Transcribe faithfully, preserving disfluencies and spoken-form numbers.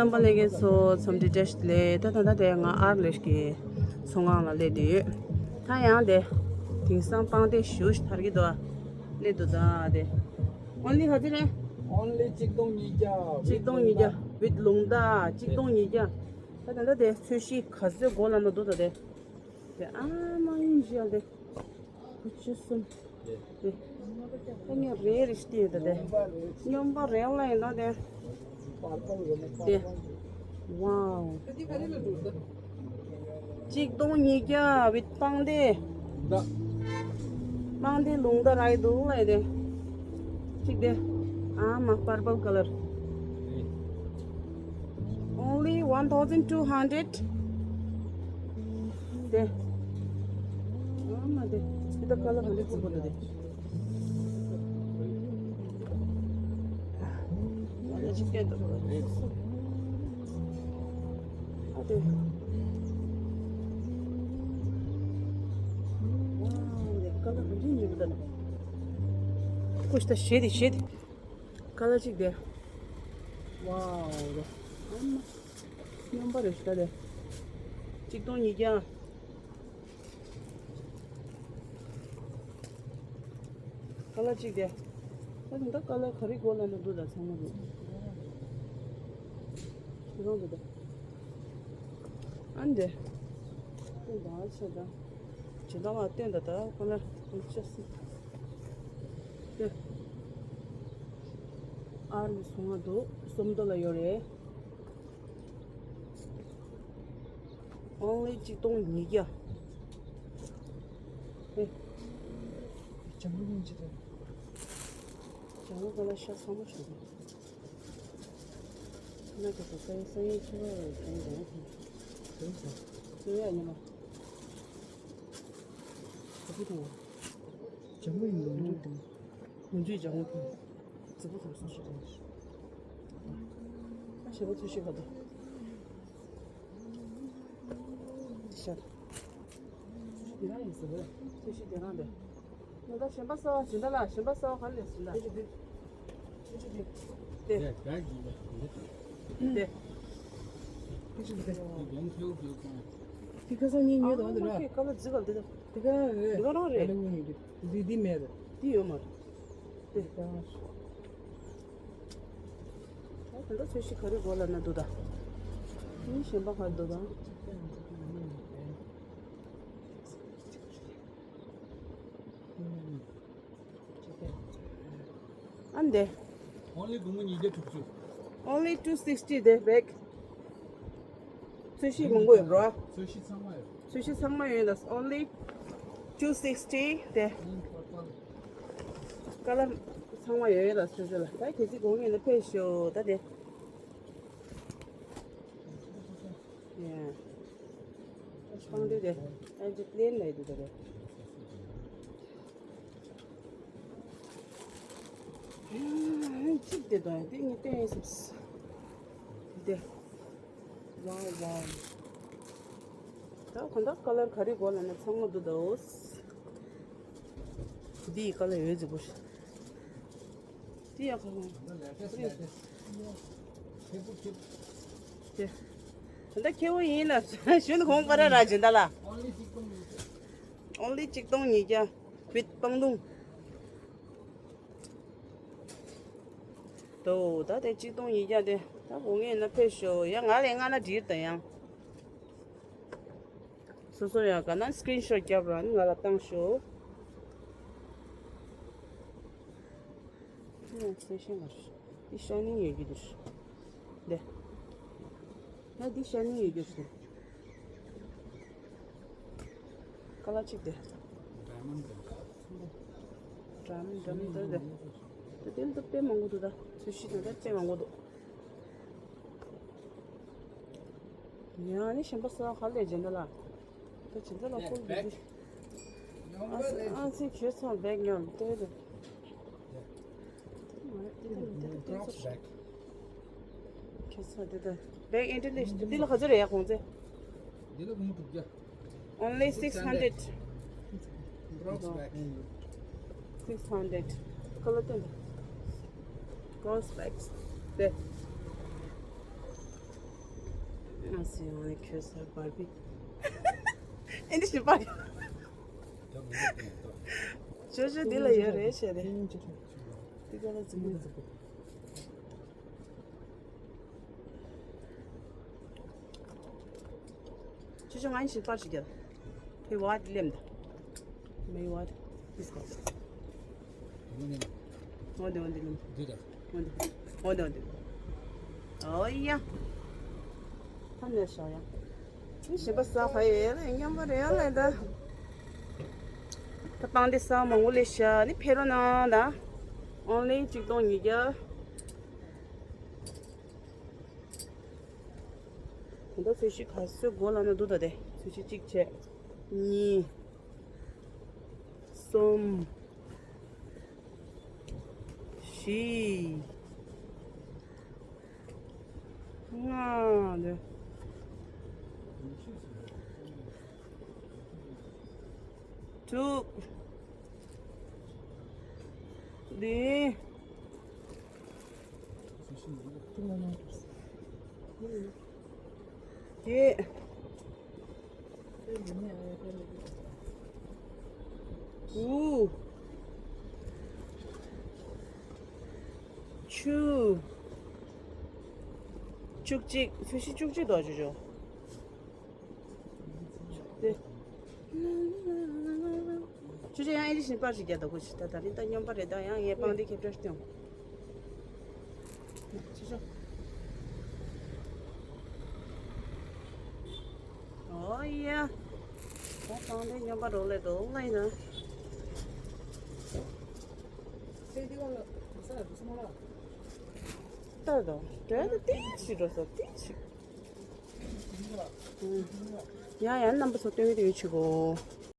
རྣམ་པ་ལྷན་རྒྱས་ཚོ་འཚམས་འདྲི་བཀྲ་ཤིས་བདེ་ལེགས། ད་ད་ད་དེ་ང་ཨར་ལེ་ཤི་གི་ཚོང་ཁང་ལ་སླེབས་བསྡད་ཡོད། ད་ཡང་དེ་དེང་སང་པང་གདན་ཞེ་པོ་ཞིག་དར་གྱི་འདུག་ཨ། སླེབས་འདུག་ད་དེ། Only ག་ཚོད་རེད། Only གཅིག་སྟོང་ཉིས་བརྒྱ། གཅིག་སྟོང་ཉིས་བརྒྱ། With ལུང་རྟ་གཅིག་སྟོང་ཉིས་བརྒྱ། ད་ད་ད་དེ་ཚོས་གཞི་ག་ཚོད་དགོས་ལབ་ན་འདུག་ད་དེ། དེ་ཨ་མ་ཡིན་ཞིག་ཨ་དེ། ཁུ་ཆུ་གསུམ། དེ། ཨ་ངས་རེ་རེ་ཞིག་བལྟས་ཡོད་ད་དེ། སྨྱོན་པ་རེད་ལ་ཡིན་ན་དེ། དེ། Wow། གཅིག་སྟོང་ཉིས་བརྒྱ་with པང་གདན། པང་གདན་ལུང་རྟ་རག་གི་འདུག་ལ་ཡི་དེ། གཅིག་དེ། ཨ་མ་purple colour། Only one thousand two hundred། དེ། ཨ་མ་དེ། དེ་ད་ཀ་ལར་ག་འདྲ་རྫིག་པོ་འདུག་དེ། ཨ་ནི་གཅིག་བལྟས་འདུག་ཨ་དེ། ཝའོ། དེ་ཀ་ལར་ག་འདྲ་ཉེ་པོ་འདུག་ཁོ་ཤི་ད་ཞེ་དེ་ཞེ་དེ། ཀ་ལར་གཅིག་དེ། ཝའོ། ཨ་མ། སྨྱོན་པ་རེད་ཤི་ད་དེ། གཅིག་སྟོང་ཉིས་བརྒྱ། ཀ་ལར་གཅིག་དེ། ད་དེ་འདྲ་ཀ་ལར་ག་རེ་དགོས་ལབ་ན་འདུག་ད་ཚང་མ་འདུག་ཁྱེད་རང་འདུག་ད། ཨ་འདྲེ། སྟོན་དང་ཆེ་ད། ཇི་ལྟ་བ་སྟོན་ད་ད་ཁོ་ན་ཁོ་ཆ་སྲིད། དེ། ཨར་ལི་སོང་ང་འདུག་སུམ་མདོ་ལ་ཡོད་རེད། Only གཅིག་སྟོང་ཉིས་བརྒྱ། ཨེ། ལྗང་གུ་སྙིང་རྗེ་རེད། ལྗང་གུ་ཁ་ལག་ཤ་ཚ་མོ་ཞིག་རེད། ཁ་ལག་དེ་ཚོ་སང་ཉིན་སང་ཉིན་ཕྱི་པ་རེད་ཟེར་ནས་ཟེར་ནས་ཟེར་ཡ་ཉི་མ། ལྗང་གུ་དང་། ལྗང་གུ་ཡིན་ལོ་འདྲ་དང་། ལོ་འདྲ་ལྗང་གུ་དང་། རྫིག་པོ་དང་སོགས་ཤིག་རེད། ཨ་ཞེ་པོ་ཚོས་ཤིག་ག་དང་། ཤ། འདི་རང་ཡིན་ཟེར་བས། ཚོས་ཤིག་འདི་རང་རེད། ང་ད་གཞན་པ་གསར་པ་སྦྱིན་བདག་ལ་གཞན་པ་གསར་པ་ག་རེ་ལས་སྦྱིན་བདག་དེ། དེ། དེ་ཁ་སང་ཉིན་ཉོས་དང་དེ་ར། ཀ་ལ་རྫི་ག་ལ་དེ་དང་། དེ་ག་རང་རེད། དེ་ག་རང་རེད། དེ་ག་རང་རེད། དེ་དེ་མེད་རེད། དེ་ཡོད་མ་རེད། དེ་ག་རང་རེད། ད་དེ་འདྲ་ཚོས་ཤིག་ག་རེ་དགོས་ལབ་ན་འདུག་ད། ཨ་ནི་གཞན་པ་ག་རེ་འདུག་ད། ཨ་འདི། Only སྒོར་མོ་ཉིས་བརྒྱ་དྲུག་ཅུ། Only two sixty དེ་བེག་ཚོས་གཞི་མང་པོ་ཡོད་རོ། ཚོས་གཞི་ཚང་མ་ཡོད། ཚོས་གཞི་ཚང་མ་ཡོད་ལ། Only two sixty དེ། ཨང་པར་པར། ཀ་ལར་ཚང་མ་ཡོད་ཡོད་ལ། ཚོས་གཞི་ལ་ད་གལ་སྲིད་དགོས་ངེས་ན་ཕེབས་ཤོག་ད་དེ། ཡ། ཨ་ཅི་པང་དེ་དེ། ཨ་ཅི་པླེན་ལ་ཡི་དེ་དེ་རེད། ཨ་ཅིག་དེ་དང་དེ་གཉིས་བསྟན་ཡིན་སྲིད། དེ། ཝའོ་ཝའོ། ད་གོན་ད་ཀ་ལར་ག་རེ་དགོས་ལབ་ན་ཚང་མ་འདུག་ད། འོ། འདི་ཡི་ཀ་ལར་ཡོད་ཟིག་པོ། དེ་ཡང་ཁ་ཁོང་། དེ། ད་ལྟ་ཁེ་བོ་ཡིན་ལ་ཞུ་ནི་གོང་པ་ར་ར་སྦྱིན་བདག་ལ། Only གཅིག་སྟོང་ཉིས་བརྒྱ། བིད་པང་ལུང་། དོ། ད་དེ་གཅིག་སྟོང་ཉིས་བརྒྱ་དེ་ད་དགོས་ངེས་ན་ཕེབས་ཤོག་ཡ། ང་ལས་ང་ན་འདྲིར་ད་ཡང་། སོ་སོ་ཡང་ག་ན་སི་ཀི་རིན་ཤོ་ཊི་རྒྱབ་རང་ང་ལ་བཏང་ཤོག་ཡང་ཚེ་ཤེས་མ་རེད། འདི་ཤ་ནིང་ཡོད་རྒྱུ་འདུག་འདི། ང་འདི་ཤ་ནིང་ཡོད་རྒྱུ་ཞིག་ཀ་ལར་གཅིག་དེ། འདི་འདྲ་མི་འདྲ་མི་འདྲ་དེ། དེ་དེ་འདི་དཔེ་མང་པོ་འདུག་ད། ཚོས་གཞི་དེ་འདྲ་དཔེ་མང་པོ་འདུག་ཡང་ནི་གཞན་པ་གསར་པ་ག་ལས་སྦྱིན་བདག་ལ། ད་སྦྱིན་བདག་ལ་ཧོལ་འདུག་ཨ་ཨ་ཙི་ཁྱོད་ཚང་བེག་ཉོན་ལྟོས་དེ། ཁྱོད་ཚང་དེ་ད་བེག་ཨེ་འདྲ་ལས་འདི་ལ་ག་ཚོད་རེད་ཡ་གོང་ཚད། འདི་ལ་སྒོར་མོ་དྲུག་བརྒྱ། Only six hundred. Brooks bag. Six hundred. Color ten. Brooks bags. དེ། སི་ཡོང་ནས་ཁྱོད་སར་བར་བི། ཨེ་འདི་ཞིག་པར། ཅོ་ཅོ་འདི་ལ་ཡོད་རེད་བྱས་ཏེ། འདི་ག་ལ་འཛིན་གྱི་འདུག་ཅོ་ཅོ་ང་ཞིག་པར་ཞིག་རྒྱབ། ཕེ་བ་ལེམ་ད། མེ་བ་དིས་གོ། འོན་ཏེ་འོན་ཏེ་ལེམ། འདི་ད། འོན་ཏེ་འོན་ཏེ་འོན་ཏེ། ཨོ་ཡ། ཐ་ནས་ཤོག་ཡ། ནི་ཞིམ་པ་ཟ་ཧ་ཡེ་ལ་སྙམ་པ་རེད་ལ་ད། ད་བཏང་སྟེ་ཟ་མང་པོ་ལས་ཤ་ནི་ཕེ་རོ་ན་ད། ཨོན་ལི་གཅིག་སྟོང་ཉིས་བརྒྱ། ད་ལྟ་ཚོས་གཞི་ག་ཚོད་དགོས་ལབ་ན་འདུག་ད་དེ་ཚོས་གཞི་གཅིག་བྱས། གཉིས། གསུམ། བཞི། ལྔ། འདི། དྲུག་འདི། བརྒྱད། དགུ། བཅུ། བཅུ་གཅིག་ཚོས་གཞི་བཅུ་གཅིག་འདུག་ཅོ་ཅོ། དེ། ཅོ་ཅོ་ཡང་ཨེ་འདྲ་ཞིག་པར་ཞིག་རྒྱག་དང་གོ་ཞིག་ད་ད་རིང་ད་སྙོམས་པ་རེད་ད་ཡང་ངས་པང་འདི་ཁེབས་བཀྲ་ཤིས་བཏང་། ཅོ་ཅོ། ཨོ་ཡ། ད་པང་འདི་སྙོམས་པ་རོགས་ལས་རོགས་ལ་ཡིན་ན། ད་ད་ད་ད་ཏིས་ཞིག་འགྲོ་ས་ཏིས་ཞིག་ཡང་ཡང་རྣམ་པ་ཚོ་སྟོན་གྱི་ཡོད་ཆུ་གོ།